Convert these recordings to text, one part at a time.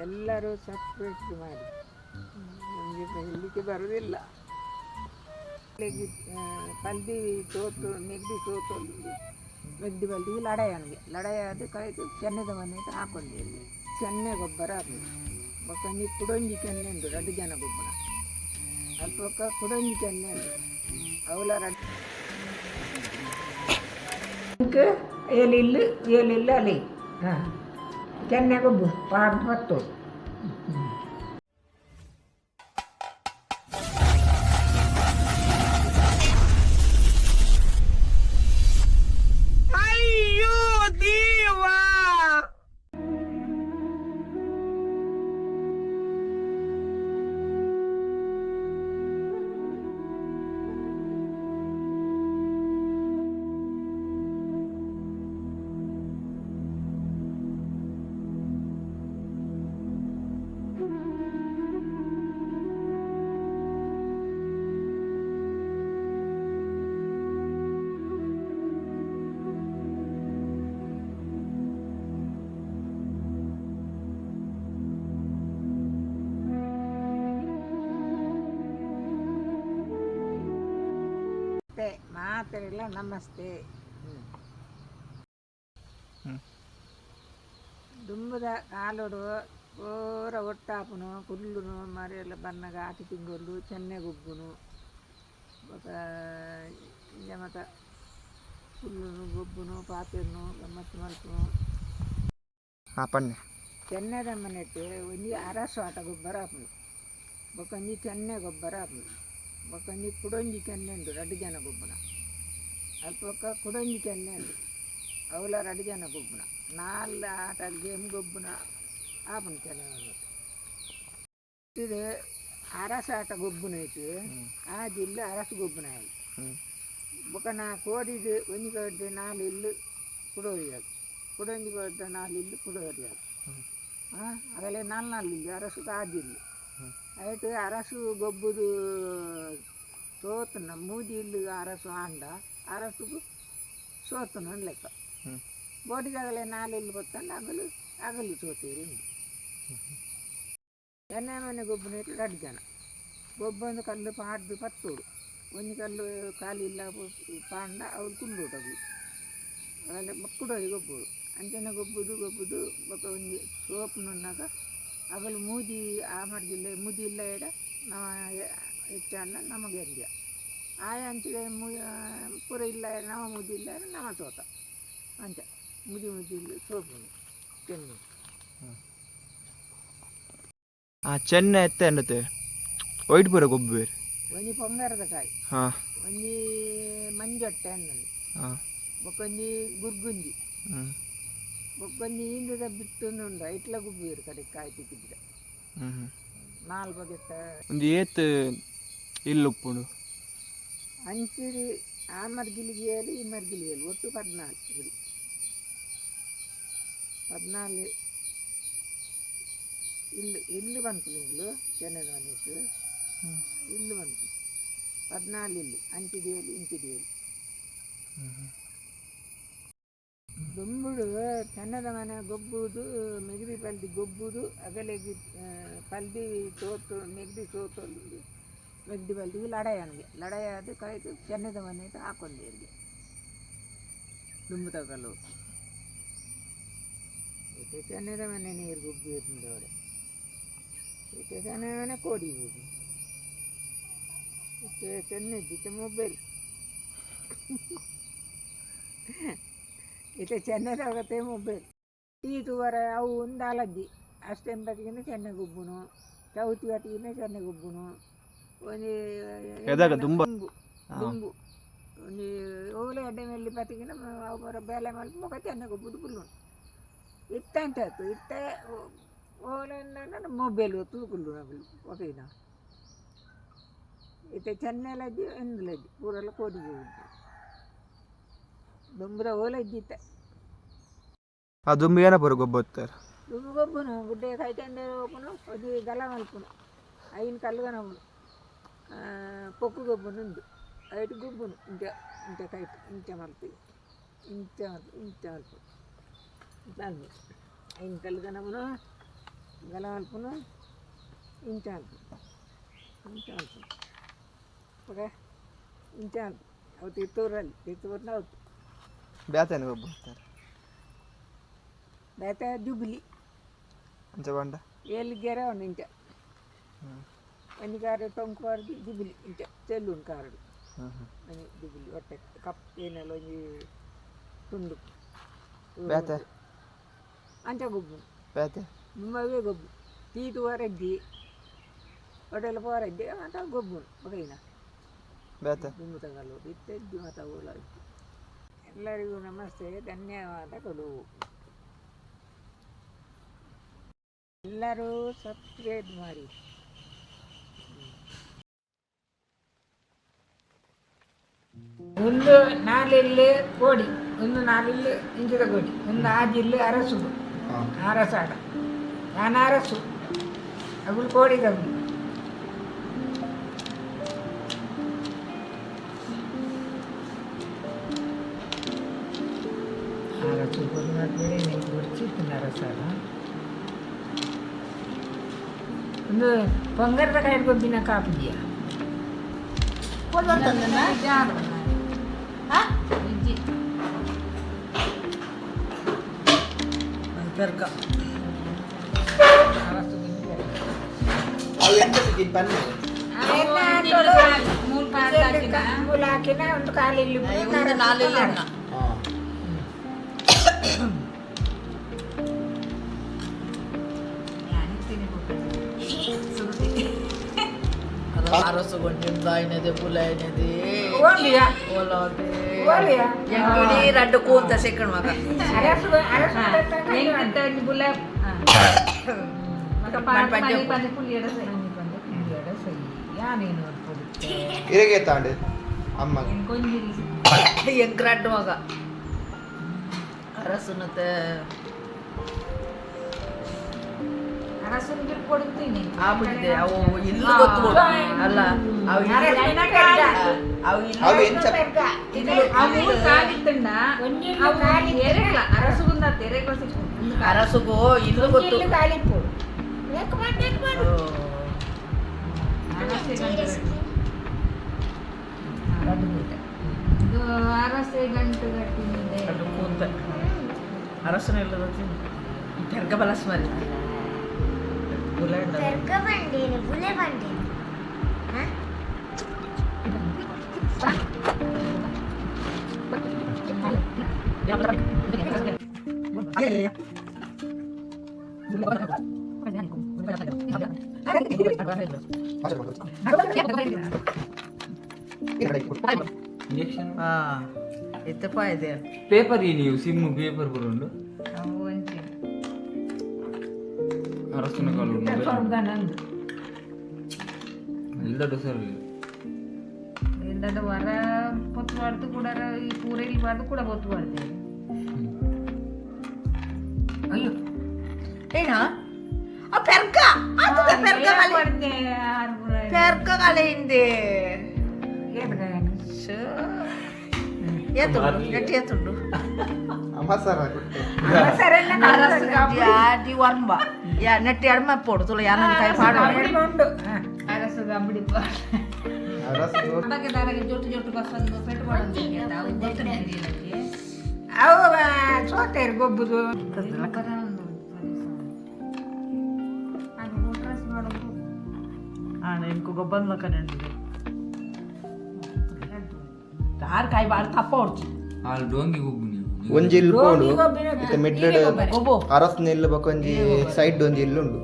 ಎಲ್ಲರೂ ಸಪ್ರೇಟ್ ಮಾಡಿ ನಮಗೆ ಹೇಳಲಿಕ್ಕೆ ಬರುವುದಿಲ್ಲ. ಪಲ್ದಿ ಸೋತು ಮೆಗ್ದಿ ಸೋತು ಮೆಗ್ದಿ ಪಲ್ದಿ ಲಡಾಯಿ ಲಡಾಯಿ ಅದು ಕಳೆದು ಚೆನ್ನೆದ ಮನೆ ಹಾಕೊಂಡಿ ಚೆನ್ನೆ ಗೊಬ್ಬರ ಹಾಕುದು. ಬೊಕ್ಕ ಒಂಜಿ ಕುಡೊಂಜಿ ಚೆನ್ನೆ ಉಂಟು ರಡ್ಡು ಜನ ಗೊಬ್ಬರ ಅಲ್ಪ ಬೊಕ್ಕ ಕುಡೊಂಜಿ ಚೆನ್ನೆ ಉಂಟು ಅವಲ ರಡ್ಡು ಏಲಿಲ್ಲು ಏಲಿಲ್ಲು ಅಲ್ಲಿ ಹಾಂ ಚೆನ್ನೆ ಗೊಬ್ಬು ಪಾಡ್ದು ಬತ್ತು. ಮಾತೆರೆಲ್ಲ ನಮಸ್ತೆ. ದುಂಬುದ ಕಾಲೊಡು ಪೂರ ಒಟ್ಟಾಪುನು ಕುಲ್ಲುನು ಮರೆಲ್ಲ ಬನ್ನಗ ಆಟಿ ತಿಂಗೊಲು ಚೆನ್ನೆ ಗೊಬ್ಬುನು ಬೊಕ ಇಂಚ ಮಾತ ಕುಲ್ಲುನು ಗೊಬ್ಬುನು ಪಾತೆರುನು ಗಮ್ಮತ್ತು ಮಲ್ಪುನು. ಹಾಂ ಪನ್ನೆ. ಚೆನ್ನೆದ ಮನೆಟ್ ಒಂಜಿ ಅರಸು ಆಟ ಗೊಬ್ಬರ ಆಪುಂಡು ಬೊಕ ಒಂಜಿ ಚೆನ್ನೆ ಗೊಬ್ಬರ ಆಪುಂಡು ಬೊಕ್ಕ ಒಂಜಿ ಕುಡೊಂಜಿ ಚೆನ್ನೆ ಉಂಟು ರಡ್ಡು ಜನ ಗೊಬ್ಬುನ ಅಲ್ಪ ಬೊಕ್ಕ ಕುಡೊಂಜಿ ಚೆನ್ನೆ ಉಂಟು ಅವುಲ ರಡ್ಡು ಜನ ಗೊಬ್ಬುನ ನಾಲ್ ಆಟ ಗೇಮ್ ಗೊಬ್ಬುನ ಆಪುಂಡು ಚೆನ್ನೆ ಮನೆಟ್. ಇದು ಅರಸಾಟ ಗೊಬ್ಬುನ ಐತೆ ಆ ಜಿಲ್ಲೆ ಅರಸು ಗೊಬ್ಬುನ ಆಯಿ. ಬೊಕ್ಕ ನಾ ಕೋಡಿಡ್ ಒಂಜಿ ಕೋಡಿಡ್ ನಾಲ್ ಇಲ್ಲು ಕುಡೋರಿಯಾಗ ಕುಡೊಂಜಿ ಕೋಡಿದ ನಾಲ್ ಇಲ್ಲು ಕುಡೋರಿಯಾಗ ಆಗಲೇ ನಾಲ್ ನಾಲ್ ಇಲ್ಲು ಅರಸು ಆಜಿಲ್ಲು ಐಟ್ ಅರಸು ಗೊಬ್ಬುದು ಸೋತುನ ಮೂಜಿ ಇಲ್ಲು ಅರಸು ಆಂಡ ಅರಸುಗು ಸೋತುನ ಲೆಕ್ಕ. ಬೋಟಿದಾಗಲೇ ನಾಲ್ ಇಲ್ಲು ಬತ್ತಂಡ ಅಗಲು ಅಗಲು ಸೋತೇರು ಉಂಡು. ಎಣ್ಣೆ ಮನೆ ಗೊಬ್ಬುನ ರಡ್ಡು ಜನ ಗೊಬ್ಬೊಂದು ಕಲ್ಲು ಪಾಡ್ದು ಪತ್ತೋಡು ಒಂಜಿ ಕಲ್ಲು ಖಾಲಿ ಇಲ್ಲ ಪಾಂಡ ಅವ್ಲು ಕುಲ್ಲೋಡು ಅವು ಅವೆಲ್ಲ ಮಕ್ಕುಡೋರಿ ಗೊಬ್ಬೋಡು ಅಂಚನೆ ಗೊಬ್ಬುದು ಗೊಬ್ಬುದು ಬೊಕ ಒಂಜಿ ಸೋಪುನುನ್ನಗ ಅಗಲು ಮೂಜಿ ಆ ಮರ್ಗಿಲ್ಲ ಮೂಜಿ ಇಲ್ಲ ಎಡ ನಮ ಹೆಚ್ಚಾಂಡ ನಮಗೆ ಎಂದ್ಯ ಆಯ ಅಂಚಿಗೆ ಮು ಪೂರ ಇಲ್ಲ ನಮ ಮೂಜಿ ಇಲ್ಲ ನಮ ಸೋತ ಅಂಚ ಮುಜಿ ಮುಜಿ ಇಲ್ಲ ಸೋಪುನು ಚೆನ್ನೆ. ಆ ಚೆನ್ನೆ ಎತ್ತೆ ಅಂಡತೆ ವೈಟ್ ಪೂರ ಗೊಬ್ಬು ಬೇರೆ. ಒಂಜಿ ಪೊಂಗಾರದ ಕಾಯಿ. ಹಾಂ. ಒಂಜಿ ಮಂಜೊಟ್ಟೆ ಅನ್ನದು. ಹಾಂ. ಬೊಕ್ಕೊಂಜಿ ಗುರ್ಗುಂಜಿ. ಹ್ಞೂ. ಬೊಕ್ಕೊಂಜಿ ಈಂದದ ಬಿತ್ತುಂದು ಉಂಡು ಐಟ್ಲ ಗುಬ್ಬಿರು ಕಡೆ ಕಾಯಿ ತಿಕ್ಕಿದ್ರೆ. ಹ್ಞೂ ಹ್ಞೂ. ನಾಲ್ ಬಗೆತ. ಒಂದು ಏತ್ ಇಲ್ಲು ಉಪ್ಪುಂಡು? ಅಂಚಿರಿ ಆ ಮರ್ಗಿಲಿಗೆ ಏಳು ಈ ಮರ್ಗಿಲಿಗೆ ಏಳು ಒಟ್ಟು 14 ಬಿಡಿ 14 ಇಲ್ಲು ಇಲ್ಲು ಪನ್ಪುನು ಇಂಗ್ಲು ಚೆನ್ನದ ಮನೆಟ್ ಇಲ್ಲು ಪನ್ಪುನು 14 ಇಲ್ಲು ಅಂಚಿದ ಏಳು ಇಂಚಿದ ಏಳು. ದುಂಬುಡು ಚೆನ್ನದ ಮನೆ ಗೊಬ್ಬುದು ಮೆಗ್ದಿ ಪಲ್ದಿ ಗೊಬ್ಬುದು ಅಗಲೆಗ್ ಪಲ್ದಿ ಸೋತು ಮೆಗ್ದಿ ಸೋತು ಮೆಗ್ದಿ ಪಲ್ದಿ ಲಡಾಯಿ ಅನ್ಗೆ ಲಡಾಯಿ ಅದು ಕಳೆದು ಚೆನ್ನದ ಮನೆಟ್ ಹಾಕೊಂಡೇರ್ಗೆ ದುಂಬು ತಗಲು ಇತ್ತೆ ಚೆನ್ನದ ಮನೆ ನೀರು ಗೊಬ್ಬು ಇರ್ತದವರೆ ಇತ್ತೆ ಚೆನ್ನದ ಮನೆ ಕೋಡಿ ಗೊಬ್ಬು ಇತ್ತೆ ಚೆನ್ನೆ ಇತ್ತೆ ಮೊಬೈಲ್ ಇತ್ತೆ ಚೆನ್ನದಾಗತ್ತೆ ಮೊಬೈಲ್ ಟೀ ತೂವರ ಅವು ಒಂದಾಲಜ್ಜಿ ಅಷ್ಟೆಂಬತ್ತಿಗೆ ಚೆನ್ನೆ ಗೊಬ್ಬುನು ಚೌತಿ ಬತ್ತಿಗೆ ಚೆನ್ನೆ ಗೊಬ್ಬುನು ಒಂಜಿ ಎದಾಗ ದುಂಬ? ದುಂಬು ದುಂಬು ಒಂಜಿ ಓಲೆ ಅಡ್ಡೆ ಮೇಲೆ ಬತ್ತಿಗೆ ಅವು ಪೂರ ಬೇಲೆ ಮಲ್ಪ ಬೊಕ ಚೆನ್ನೆ ಗೊಬ್ಬುದು ಕುಲ್ಲುನು ಇತ್ತೆ ಅಂಚ ಆತು ಇತ್ತೆ ಓಲೆ ಮೊಬೈಲ್ ಒತ್ತುದು ಕುಲ್ಲುನು ಅಕುಲು ಒಕೈನ ಇತ್ತೆ ಚೆನ್ನೆಲಜ್ಜಿ ಎಂದ್ಲಜ್ಜಿ ಪೂರೆಲ್ಲ ಕೋಡಿ ಗೊಬ್ಬು ದುಂಬುದ ಓಲೆ ಇದ್ದಿತ್ತೆ. ಆ ದುಂಬು ಏನ ಪೂರ ಗೊಬ್ಬತ್ತಾರೆ? ದುಂಬು ಗೊಬ್ಬುನು ಗುಡ್ಡೆ ಕೈತಂದೆ ಹೋಪುನು ಒಂಜಿ ಗಲ ಮಲ್ಪುನು ಐನ್ ಕಲ್ಲು ಕನಪುನು ಪೊಕ್ಕು ಗೊಬ್ಬುನು ಉಂಡು ಐಟ್ ಗೊಬ್ಬುನು ಇಂಚ ಇಂಚ ಕೈಟ್ ಇಂಚ ಮಲ್ಪಿ ಇಂಚ ಮಲ್ಪು ಇಂಚ ಮಲ್ಪು ಇಂಚ ಮಲ್ಪು ಐನ್ ಕಲ್ಲು ಕನಪುನು. ಗಲ ಮಲ್ಪುನು ಇಂಚ ಮಲ್ಪುನು ಇಂಚ ಮಲ್ಪುನು ಬೊಕ ಇಂಚ ಮಲ್ಪು ಅವು ತಿರ್ತೂರಲ್ಲಿ ತಿರ್ತೂರ್ನ ಅವು. ಬೇತೆನ ಗೊಬ್ಬು ಬರ್ತಾರೆ. ಬೇತೆ ಜುಬ್ಲಿ. ಅಂಚ ಪಂಡ? ಏಲ್ ಗೆರೆ ಉಂಡು ಇಂಚ. ಒಂಜಿ ಕಾರು ಟೊಂಕು ಪಾಡ್ದು ಜುಬ್ಲಿ ಇಂಚ ಚೆಲ್ಲುಂಡು ಕಾರುಡು. ಹ್ಞೂ ಹ್ಞೂ ಒಂಜಿ ಜುಬ್ಲಿ ಒಟ್ಟೆ ಕಪ್ ಏನೆಲ್ಲ ಒಂಜಿ ತುಂಡು. ಬೇತೆ? ಅಂಚ ಗೊಬ್ಬು. ಬೇತೆ? ನಿಮ್ಮವೇ ಗೊಬ್ಬು ತೀಟು ವರಜ್ಜಿ ಒಡೆಲ್ಲ ಪೋರಜ್ಜಿ ಮಾತ ಗೊಬ್ಬು ಬೊಕೈನ. ಬೇತೆ? ದುಂಬುತಗಲು ಇತ್ತೆಜ್ಜಿ ಮಾತ ಓಲ. ಎಲ್ಲರಿಗೂ ನಮಸ್ತೆ, ಧನ್ಯವಾದಗಳು. ಎಲ್ಲರೂ ಸಬ್ಸ್ಕ್ರೈಬ್ ಮಾಡಿ. ಒಂದು ನಾಲಿಲ್ಲು ಕೋಡಿ, ಒಂದು ನಾಲಿಲ್ಲು ಇಂಚಿದ ಕೋಡಿ, ಒಂದು ಆಜಿಲ್ಲು ಅರಸುದು. ಅರಸಾಟ ನಾನು ಅರಸು, ಅಗುಲು ಕೋಡಿದಗುಲು. ಅರಸು ಬೇರೆ ಗುರ್ಚಿತ್ತು ಅರಸಾಡ. ಒಂದು ಪೊಂಗರದ ಕಾಯಿ ಗೊಬ್ಬಿನ ಕಾಪುದಿಯ. ಪೆರ್ಕ. ಅರಸು. ಅವು ಎಂತ ಸಿಕ್ಕಿದ್ದು ಬನ್ನಿ. ಮೂಲ ಹಾಕಿನ ಒಂದು ಕಾಲಿಲ್ಲಿ. ಒಂದು ನಾಲಿಲ್ಲ. ಹಾಂ. ಅರಸು ಗೊಂಜಿಂದ ಪುಲ ಐನದೆ. ಓಲಿಯಾ? ಓಲಾದೆ. ಓಲಿಯಾ? ಎಂಕಿಡಿ ರಡ್ಡು ಕೂತ ಸೆಕ್ಕಣ್ ಮಗ. ಅರಸು ಅರಸು. ಇರೆಗೆ ತಾಂಡು ಅಮ್ಮ. ಎಂಕ್ ರಡ್ಡು ಮಗ ಅರಸುನತೆ. ಆಬಿಟ್ಟಿದೆ ಅವು ಇಲ್ಲು ಗೊತ್ತು ಅಲ್ಲ ಅವು ಇಲ್ಲು ಅವು ಇಲ್ಲು. ಅವು ಎಂಚ? ಅರಸುಗು ಇಲ್ಲು ಗೊತ್ತು. ಕಾಲಿಪ್ಪು. ಓ. ಅರಸೆ ಗಂಟು ಗಟ್ಟಿನಿದೆ. ರಡ್ಡು ಕೂತ ಅರಸುನ ಇಲ್ಲ ಗೊತ್ತಿಲ್ಲ ಈ ಪೆರ್ಗ ಬಲಸ್ ಮರಿ ಬುಲ. ಪೆರ್ಗ ಬಂಡೇನು ಬುಲೆ ಬಂಡೇನು? ಹಾ. ಇಂಜೆಕ್ಷನ್. ಹಾ ಇತ್ತಪ್ಪ ಇದೆ. ಪೇಪರ್ ಈ ನೀವು ಸಿಮ್ ಪೇಪರ್ ಬರುಂಡು. ಅವು ಒಂಚೆ. ಅರಸುನ ಕಾಲು. ಸ್ವರ್ಗನಂದು. ಇಲ್ಲದ ಸರ್. ಎಂದಾದ ವರ ಪೊತ್ತು ಬಾರ್ದು ಕೂಡ, ಈ ಪೂರೆಲಿ ಬಾರ್ದು ಕೂಡ ಪೊತ್ತು ಬಾರ್ದು. ಅಯ್ಯೋ. ಏನಾ ಆ ಪೆರ್ಗ ಅದು ಪೆರ್ಗ ಕಲೆ. ಪೆರ್ಗ ಕಲೆ ಹಿಂದೆ. ಏತುಂಡು ನೆಟ್ಟಿ ಏತುಂಡು. ಅಮ್ಮ ಸರ ಕೊಟ್ಟೆ. ಡಿ ವರ್ಂಬ ಯಾ ನೆಟ್ಟಿ ಎಡ್ಮ ಪೋಡು ತುಲ ಯಾನ ಕೈ ಪಾಡು. ಉಂಡು. ಅರಸು ಅಂಬಡಿ. ಅರಸು. ಬಗ್ಗೆ ದಾರಾಗೆ ಜೊಟ್ಟು ಜೊಟ್ಟು ಬಸ್ಸನ್ನು ಪೆಟ್ಟು ಮಾಡೋದು ಅವು ಗೊತ್ತುಂಟು. ಅವು ಸೋತೇರು ಗೊಬ್ಬುದು. ಅದು ಡ್ರೆಸ್ ಮಾಡೋದು. ಆ ఇంకో గొಬ್ಬంలో కనండి దారి కాయ బాగా తప్ప వచ్చు. ಆಲ್ ಡೋಂಗಿ ಗೊಬ್ಬು ನೀವು. ಒಂಜಿ ಇಲ್ಲು ಪೋಡು ಇತ್ತೆ ಮಿಡ್ಲ್. ಗೊಬ್ಬು. ಅರಸ್ನ ಇಲ್ಲು ಬೊಕ ಒಂಜಿ ಸೈಡ್ ಒಂಜಿ ಇಲ್ಲು ಉಂಡು.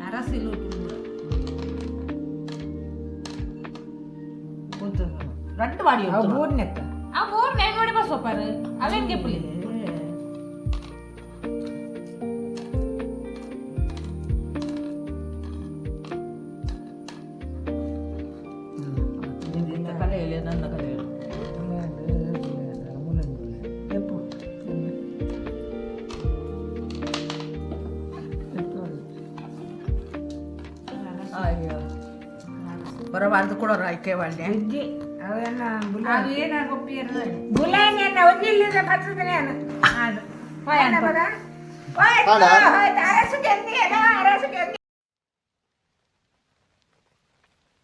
ಅರಸು కొంచెం రెండు వాడి. ಅವು ಬೂರ್ನೆತ್ತ. ಆ ಮೂರು ನೇನು ನೋಡಿ ಬಸ್ ಒಪ್ಪಾರು ಅವೇನು ಗೆಪ್ಪಲಿ. ఇంత కలయలే నన్న కలయలు. ಎಪ್ಪು. అయ్యో ಬರೋ ವಾರದ ಕೂಡ ಐಕೆ వాళ్ళే. ಇಜ್ಜಿ ಅವೆಲ್ಲ. ಅವು ಏನಾಗ ಒಪ್ಪಿಯರ್. ಬುಲಾಯಿನ ಒಂಜಿ ಇಲ್ಲಿದ ಬರ್ತದೆ ನಾನು. ಅದು. ಬರ.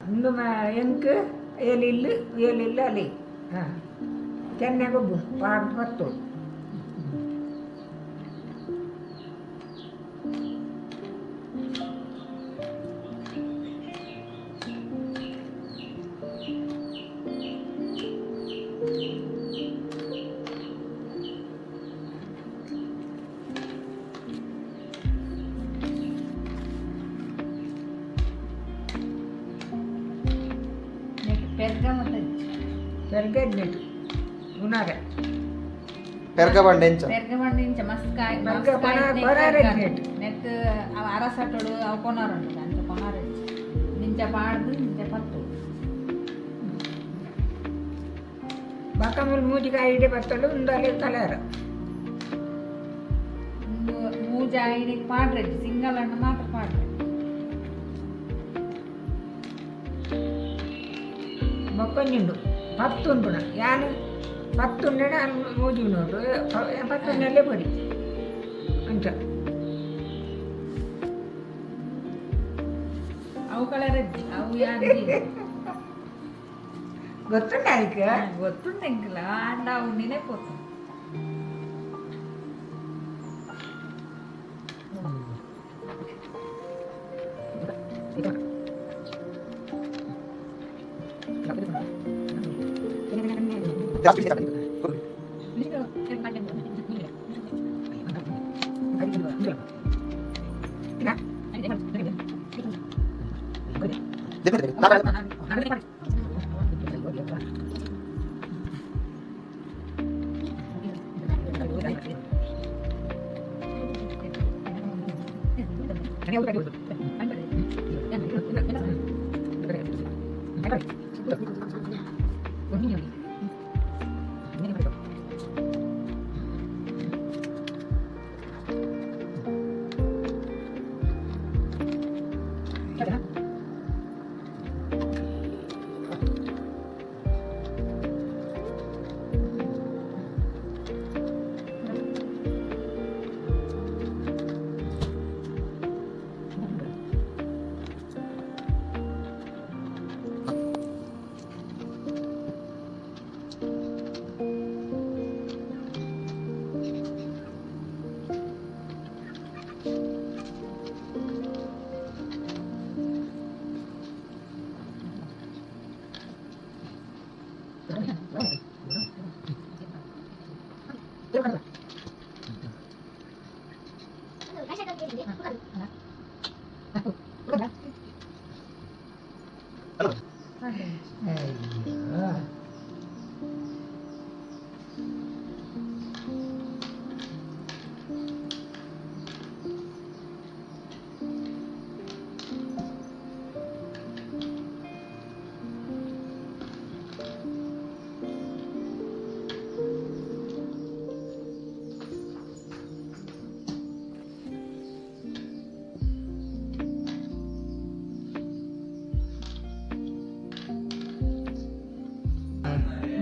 ಇಂದು ಎಂಕ್ ಏಲಿಲ್ಲು ಏಲಿಲ್ಲು ಅಲ್ಲಿ ಹಾಂ ಚೆನ್ನೆ ಗೊಬ್ಬು ಪಾಡ್ ಪತ್ತು. ಪೆರ್ಗ ಮತ್ತೆ ಪೆರ್ಗಡ್ನೆಟ್ ಉನಾರೆ. ಪೆರ್ಗ ಬಂಡೆ ಎಂಚ? ಪೆರ್ಗ ಮಂಡಿ ಇಂಚ ಮಸ್ತ್ ಕಾಯಿ. ಪೆರ್ಗ ಪಣ ಕೊರಾರೆ ನೆಟ್. ನೆಟ್ ಅವು ಅರಸಟೋಡು ಅವು ಕೊನಾರುಂಡು, ಅಂಚ ಕೊನಾರೆ ನಿಂಚ ಪಾಡ್ದು ನಿಂಚ ಪತ್ತು. ಬಕಮುಲ್ ಮೂಜಿಕಾಯಿ ಇಡೆ ಬತ್ತಲು ಉಂದಾಲೆ ಕಲರ್. ಒಂದು ಮೂಜ ಐನಿಗೆ ಪಾಡ್ರೆ, ಸಿಂಗಲ್ ಹಣ್ಣು ಮಾತ್ರ ಪಾಡ್ರೆ. ಬೊಕ್ಕೊಂಜುಂಡು ಪತ್ತುಂಟುನ ಯಾನ್ ಪತ್ತುಂಡೆ ಮೂಜಿ ಉಂಡು ಪತ್ತುಂಡಲ್ಲೇ ಬರಿ ಅಂಚ. ಅವು ಕಲರ್ ಅವು ಯಾರು? ಗೊತ್ತುಂಡ ಐಕ್? ಗೊತ್ತುಂಡು ಎಂಕಲ, ಅಂಡ ಅವು ನೆನೆಪೋತು. ಅಯ್ಯೋ.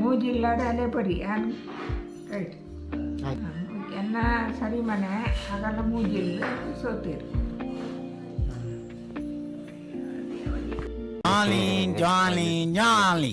ಮೂಜಿಲ್ಲಾಡ ಅಲೆ ಬರಿ ಯಾನ್ ರೈಟ್ ಎನ್ನ ಸರಿ ಮನೆ ಆಗಲ್ಲ ಮೂಜಿಲ್ಲ ಸೋತೀರು. Jolly, jolly, jolly.